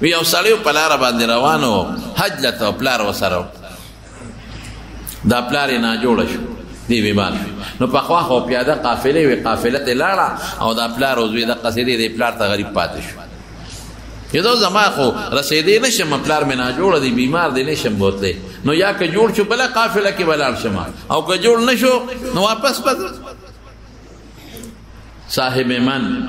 وی یو سړی په لاره باندې روان و، حج له ته، پلار ورسره و. دا پلار یې ناجوړه شو، دی بیمار شو. نو پخوا خو پیاده قافلې وې، قافله ته لاړه او دا پلار او زوی دقسې دی، دی پلار ته غریب پاتې شو. یو زما خو رسېدی نه شم، پلار مې ناجوړه دی، بیمار دی، نه شم بوتلی. نو یا که جوړ شو بله قافله کې به لاړ شم، او که جوړ نه شو نو واپس به ځم. صاحب من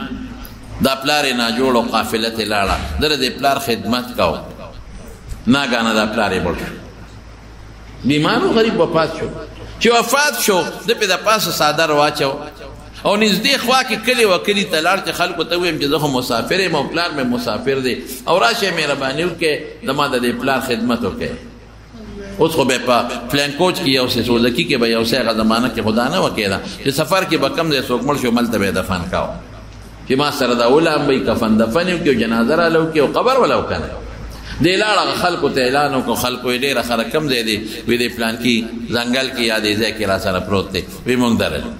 دا پلار یې ناجوړ او قافله ته لاړه، دله د پلار خدمت کاوه. ناګانه دا پلار یې مړ شو، بیمار و، غریب وفات شو. چې وفات شو ده پې د پاسه څادر واچو او نږدې خوا کې کلي و، کلي ته لاړ چې خلکو ته ووایم چې زه خو مسافر یم او پلار مې مسافر دی، او راشئ مهرباني وکړئ زما د دې پلار خدمت وکړئ. اوس خو به په پلان کوچ کې یو څه سوزکي کې به یو څه هغه زمانه کې خدا نه وکېده چې سفر کې به کم ځای څوک مړ شو ملته به یې دفن کاوه، چې ما سره دا ولام به یې کفن دفن یې وکړي او جنازه راله وکړي او قبر وله وکنه. دی لاړ هغه خلکو ته اعلان وکړو، خلکو یې ډېره ښه کم ځای دی، وی دی پلان کې ځنګل کې یا دې ځای کې را سره پروت دی، وی مونږ درلو.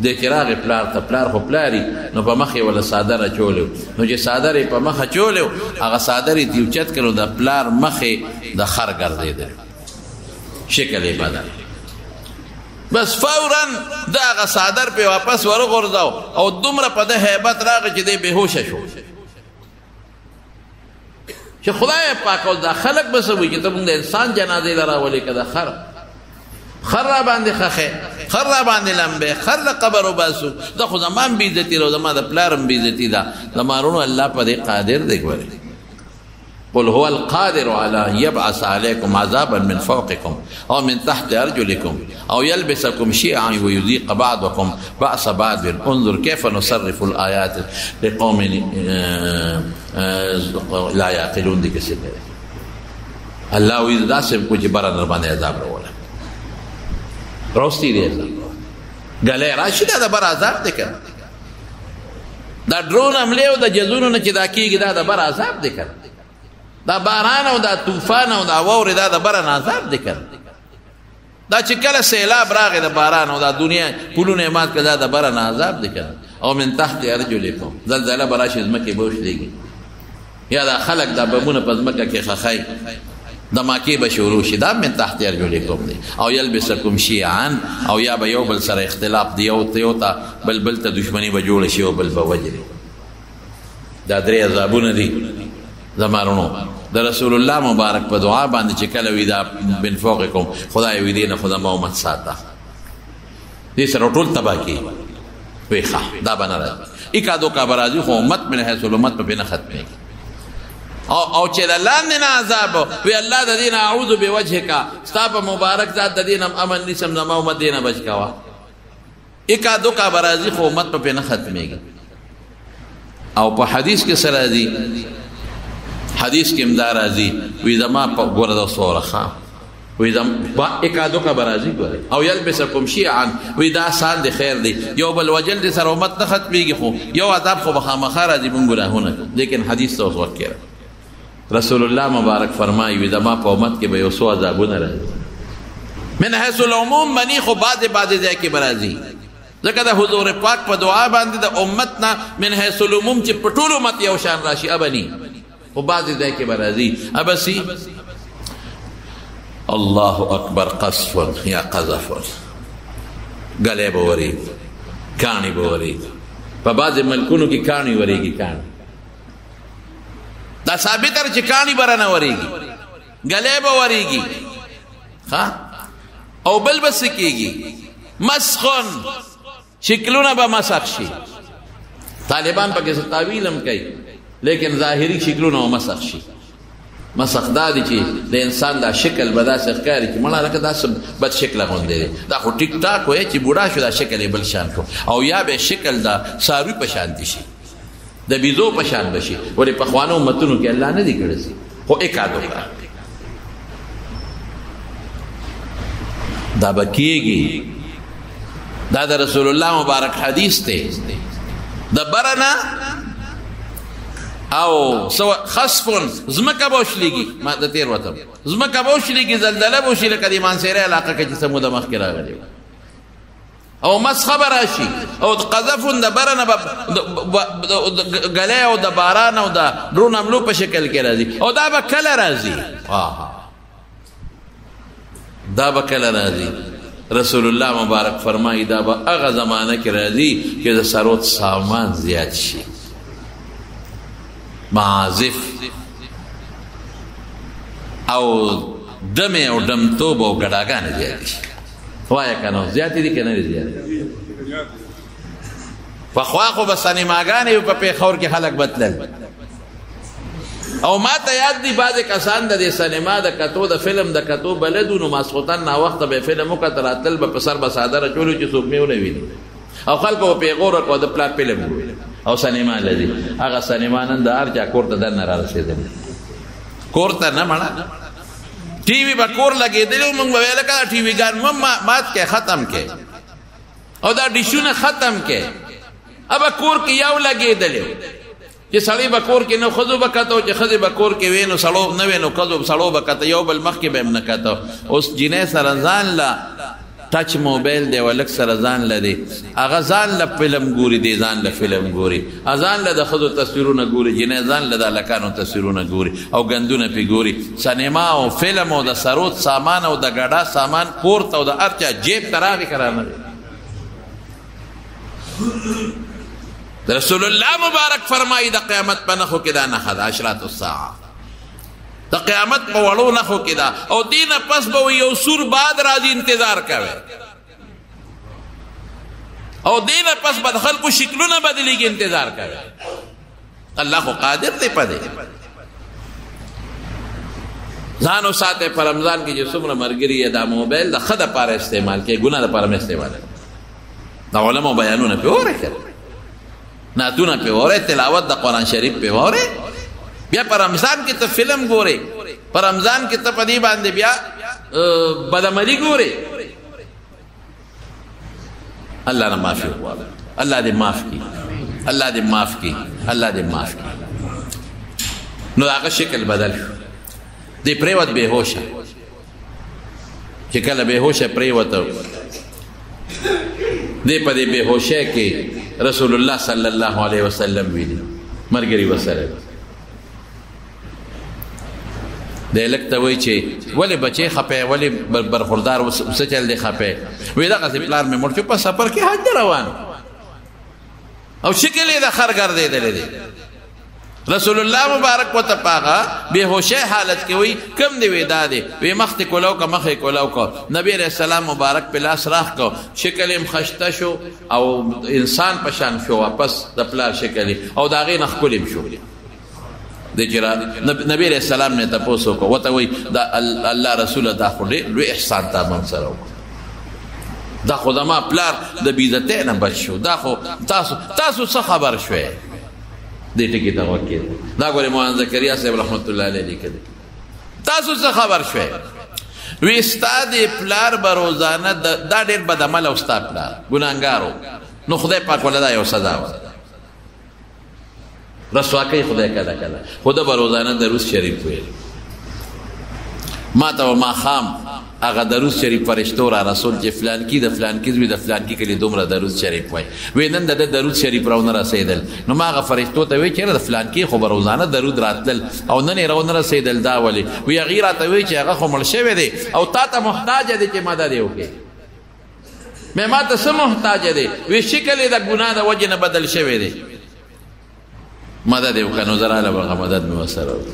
دی چې راغی پلار ته، پلار خو پلاري، نو په مخ یې وله څادر اچولی و. نو چې څادر یې په مخ اچولی و، هغه څادر یې ترې اوچت کړ، نو د پلار مخ یې د خر ګرځېدلی، شکل یې بدل. بس فوراً د هغه څادر پې واپس ورغورځاو او دومره په ده هیبت راغی چې دی بېهوشه شو. چې خدای پاک او دا خلک به څه وایي چې ته مونږ د انسان جنازې له راولې که د خر؟ خر را باندې خښې، خر را باندې لمبې، خر له قبر وباسو، دا خو زما هم بېعزتي ده او زما د پلار هم بېعزتي ده. زما وروڼو الله په دې قادر دی. ګورئ، قل هو القادر على أن يبعث عليكم عذابا من فوقكم أو من تحت أرجلكم أو يلبسكم شيعا ويذيق بعضكم بأس بعض انظر كيف نصرف الآيات لقوم لا يعقلون. دي کسي الله وی داسې کو چې بره در باندې عذاب راوله راوستي دی الله ګلې راشي، دا د بره عذاب دی که دا ډرون حملې او د جزونو نه چې دا کېږي دا د بره عذاب دی که دا باران او دا طوفان او دا واورې دا د بره نه عذاب دی که دا چې کله سیلاب راغی د باران او دا دنیا پولونه یې مات کړه دا د بره نه عذاب دی که او من تحت ارجلکم زلزله به راشي ځمکې به وشلېږي، یا دا خلک دا بمونه په ځمکه کې ښخوي دماکې به شروع شي، دا من تحت ارجلکم دی. او یلبسکم شیعا، او یا به یو بل سره اختلاف دی، یو ته یو ته بل بل ته دښمني به جوړه شي او بل به وژني. دا درې عذابونه دي زما وروڼو. د رسول الله مبارک په دعا باندې چې کله وي دا من فوقکم، خدای وي دې نه خو زما امت ساته، دې سره ټول تباه کړي. وی ښه دا به نه راځي، اکا دوکا به راځي، خو امت من حیث الامت په پې نه ختمېږي. او چې د لاندې نه عذاب وی الله د دې نه اعوذ بوجهک، ستا په مبارک ذات د دې نه امن نیسم، زما امت دې نه بچ کوه. اکا دوکا به راځي، خو امت په پې نه ختمېږي. او په حدیث کې سره راځي، حدیث کې هم دا راځي، وی زما په ګوره دا سوره ښه وی زما اکا دوکا به راځي ګوره. او یلبسکم شیعا، وی دا آسان دی، خیر دی، یو بل وجل دې سره امت نه ختمېږي، خو یو عذاب خو به خامخا راځي، مونږ ګناهونه کوو. لیکن حدیث ته اوس غوږ کړه، رسول الله مبارک فرمایي وی زما په امت کې به یو څو عذابونه راځي، من حیث العموم منی، خو بعضې بعضې ځای کې به راځي، ځکه د حضور پاک په دعا باندې د امت نه من حیث العموم چې په ټول امت یو شان راشي ابني، خو بعضې ځای کې به راځي. ابسي الله اکبر، قصف یا قذف، ګلې به ورېږي، کاڼي به ورېږي، په بعضې ملکونو کې کاڼي ورېږي، کاڼي دا ثابت ده چې کاڼي به رانه ورېږي، ګلې به ورېږي، او بل به څه کېږي، مسخن، شکلونه به مسخ شي. طالبان پکې څه تاویل هم کوي، لیکن ظاهري شکلونه به مسخ شي. مسخ دا دی چې د انسان دا شکل به داسې ښکاري چې مړه لکه داسې بد شکله غوندې دی، دا خو ټیک ټاک وایي چې بوډا شو دا شکل یې بل شان شو، او یا به شکل د څاروي په شان دي شي، د بیزو په شان به شي. ولې پخوانو امتونو کې الله نه دی کړی، خو اکا دوکا دا به کېږي. دا د رسول الله مبارک حدیث دی، د بره او خصف ځمکه به وشلېږي، ما د تېر وتم ځمکه به وشلېږي، زلزله به وشي، لکه د مانسهرې علاقه کې چې څه موده مخکې راغلې وه. او مسخه به راشي او قذف د بره نه به ګلی او د باران او د ډرون حملو په شکل کې راځي. او دا به کله راځي؟ دا به کله راځي؟ رسول الله مبارک فرمایي دا به هغه زمانه کې راځي چې د ثروت سامان زیات شي، معازف او دمې او دمتوب او ګډاګانې زیاتې شي. وایه که نه زیاتې دي که نه دي زیاتې؟ پخوا خو به سینماګانې په پېښور کې خلک به تلل، او ما ته یاد دي بعضې کسان د دې سینما د کتو د فلم د کتو بلد وو، نو ماسخوتن ناوخته به یې فلم وکتل، راتلل به په سر به څادر اچولو چې څوک مې ونه ویني، او خلکو به پېغور ورکړو د پلار فلم ګوري او سینما لري. هغه سینما نن د هر چا کور ته دننه را رسېدلې، کور ته نه مړه ټي وي به کور لګېدلی وو، موږ به ویل که دا ټي وي ګان مات کې ختم کې او دا ډیشونه ختم کې، ابه کور کې یو لګېدلی چې سړی به کور کې نه ښځو به کته، او چې ښځې به کور کې وې نو سړو نه وې نو ښځو سړو به کته، یو بل مخکې به هم نه کته. اوس جینۍ سره ځان له ټچ موبایل دی، ولک سره ځان له دی، هغه ځان له فلم ګوري، دی ځان له فلم ګوري، ځان له د ښځو تصویرونه ګوري، جینۍ ځان له د هلکانو تصویرونه ګوري او ګندونه پې ګوري. سینما او فلم او د سرود سامان او د ګډا سامان کور ته او د هر چا جیب ته راغی که رانه غی. رسول الله مبارک فرمایي د قیامت په نښو کې دا نښه ده، اشراط الساعه د قیامت په وړو نښو کې ده. او دې نه پس به یو سور باد راځي، انتظار کوي، او دې نه پس به د خلکو شکلونه بدلېږي، انتظار کوي. الله خو قادر دی په دې. ځان وساتئ په رمضان کې چې څومره ملګري یې دا موبایل د ښه دپاره استعمال کوي، ګناه دپاره مه استعمال کوي. د علماو بیانونه پرې واورئ، نعتونه پرې واورئ، تلاوت د قرآن شریف پرې واورئ. بیا په رمضان کې ته فلم ګورې، په رمضان کې ته په دې باندې بیا بدعملي ګورې. الله نه معافي وغواړه، الله دې معاف کړي، الله دې معاف کړي، الله دې معاف کړي. نو هغه شکل بدل شو، دی پرېوت بېهوشه. چې کله بېهوشه پرېوته، دی په دې بېهوشۍ کې رسول الله صلی الله علیه وسلم ویلي ملګري وسره دی لږ ته وایي چې ولې بچی خپه، ولې برخوردار څه چل دی خپه؟ وایي دغسې پلار مې مړ شو، په سفر کې حج روان او شکل یې د خر ګرځېدلی دی. رسول الله مبارک ورته په هغه بېهوشۍ حالت کې وایي کوم دی؟ وایي دا دی. وایي مخ دې کولاو که مخ یې کولاو که. نبي علیه السلام مبارک په لاس راخ که، شکل یې هم خشته شو او انسان په شان شو واپس د پلار شکل یې، او د هغې نه ښکلی هم شو. دی چې نبی علیه السلام نه تپوس وکړو، ورته وایي دا الله رسوله دا خو ډېر لوی احسان تا مونږ سره وکړو، دا خو زما پلار د بېعزتۍ نه بچ شو، دا خو تاسو څه خبر شوئ؟ دې ټکي ته غوږ کېږدئ. دا ګورې مولانا زکریا صاحب رحمت الله علیه لیکلی، تاسو څه خبر شوئ؟ وی ستا دې پلار به روزانه دا ډېر بدعمله او ستا پلار ګناهګار و، نو خدای پاک وله دا یو سزا وه، رسوا کوي خدای کله کله، خو ده به روزانه درود شریف ویل. ما ته به ماښام هغه درود شریف فرشتو را رسول چې فلانکي د فلانکي زوی د فلانکي کلي دومره درود شریف وایي. وی نن د ده درود شریف راونه رسېدل، نو ما هغه فرشتو ته وی چې د فلانکي خو به روزانه درود راتلل او نن یې راونه رسېدل، دا ولې؟ وی هغې راته وی چې هغه خو مړ شوی دی او تا ته محتاج دی چې مدد یې وکړي. مې ما ته څه محتاج دی؟ وی شکل یې د ګناه د وجې نه بدل شوی دی، مدد یې وکړه. نو زه رالم هغه مدد مې ورسره وکړ.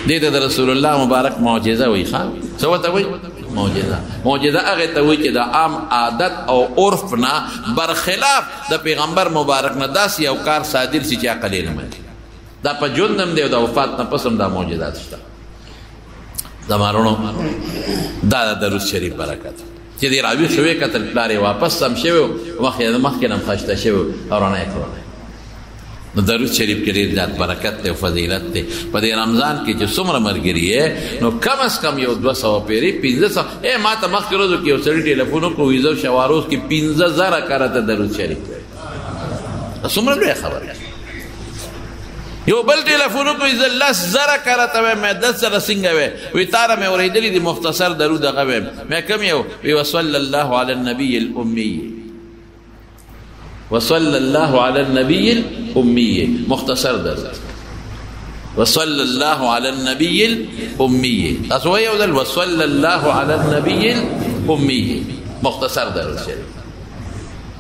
دې ته د رسول الله مبارک معجزه وایي. ښه څه ورته وایي؟ معجزه. معجزه هغې ته وایي چې د عام عادت او عرف نه برخلاف د پیغمبر مبارک نه داسې یو کار صادر شي چې عقل یې نه مني. دا په ژوند هم دی او د وفات نه پس هم دا معجزات شته. زما وروڼو دا د درود شریف برکت چې دی راویښ شوی کتل، پلار یې واپس سم شوی، مخ یې مخکې نه هم خشته شوی او رڼا یې کوله. نو درود شریف کې ډېر زیات برکت دی او فضیلت دی. په دې رمضان کې چې څومره ملګري یې نو کم از کم یو 200 پیرې 500. ای ما ته مخکې ورځو کې یو سړي ټلیفون وکړو، ویزه او شواروز کې 5000 کرته درود شریف ویل. څومره لویه خبره ده. یو بل ټلیفون وکړو، زه 10000 کرته وایم. مې 10000 څنګه وې؟ وی تاره مې اورېدلي دي مختصر درود هغه وایم. مې کوم یو؟ وی وصلی الله علی النبي الامي. وصلی الله علی النبی الأمی، مختصر درود. وصلی الله علی النبی الأمی، تاسو وایئ یو ځل وصلی الله علی النبی الأمی، مختصر درود شریف.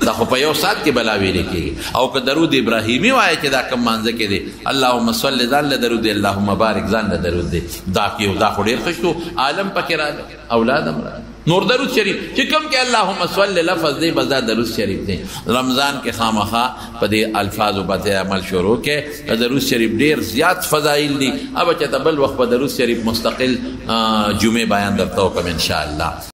دا خو په یو ساعت کې بلا ویل کېږي. او که درود ابراهیمي وایې چې دا کوم مانځه کې دی، اللهم صل ځان له درود دی، اللهم بارک ځان له درود دی، دا یو دا خو ډېر ښه شو، عالم پکې راغی، اولاد هم راغی. نور درود شریف چې کوم کې اللهم صل لفظ دی، بس دا درود شریف دی. رمضان کې خامخا په دې الفاظو باندې عمل شروع کړئ. درود شریف ډېر زیات فضایل دي. اب چې ته بل وخت په درود شریف مستقل جمعې بیان درته وکړم ان شاء الله.